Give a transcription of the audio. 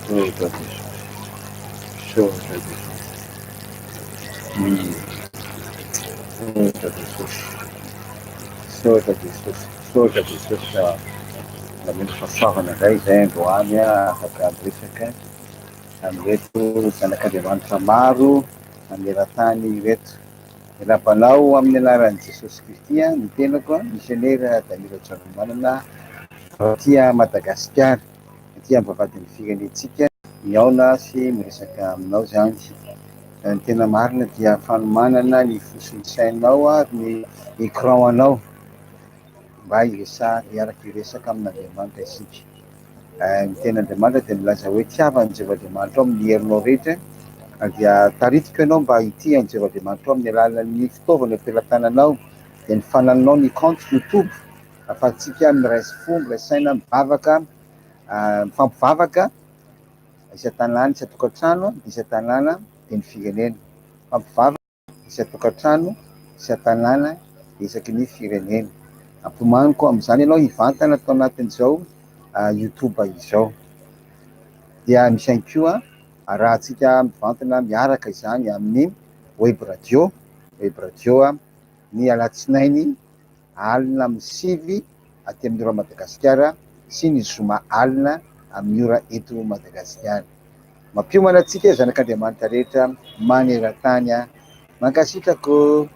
Misaotra Jesosy. Misaotra Jesosy. Misaotra Jesosy. Misaotra Jesosy. Misaotra Jesosy fa nameno fahasoavana indray izay androany afaka miresaka amin'ireto zanak'Andriamanitra maro maneran-tany ireto. Miarahaba anao amin'ny anaran'i Jesosy Kristy ny tenako, misionera Daniel Rajaonamanana aty Madagasikara, aty am-bavahadin'ny firenentsika. Mihaona sy miresaka aminao izany. Ny tena marina dia fanomanana ny fo sy ny sainao ary ny écran anao mba hiresaha, hiaraka hiresaka amin'Andriamanitra isika. Ny tenin'Andriamanitra dia milaza hoe tiava an'i Jehovah Andriamanitrao amin'ny herinao rehetra, ary dia taritiko ianao mba hitia an'i Jehovah Andriamanitrao amin'ny alalan'ny fitaovana eo am-pelatananao, dia ny fanananao ny compte YouTube, ahafahantsika miray fo, miray saina, mivavaka, mifampivavaka isan-tanàna, isan-tokantrano, isan-tanàna, dia ny firenena. Mifampivavaka. isan-tokantrano, isan-tanàna, isaky ny firenena. Ampimaniko amin'izany ianao hivantana ato anatin'izao youtube izao. Dia misy ihany koa arahantsika mivantana miaraka izany amin'ny web radio, web radio ny alatsinainy alina amin'ny 9 aty amin'ny ora Madagasikara sy ny zoma alina amin'ny ora eto Madagasikara. Mampiomana antsika zanak'Andriamanitra rehetra maneran-tany. Mankasitraka ô!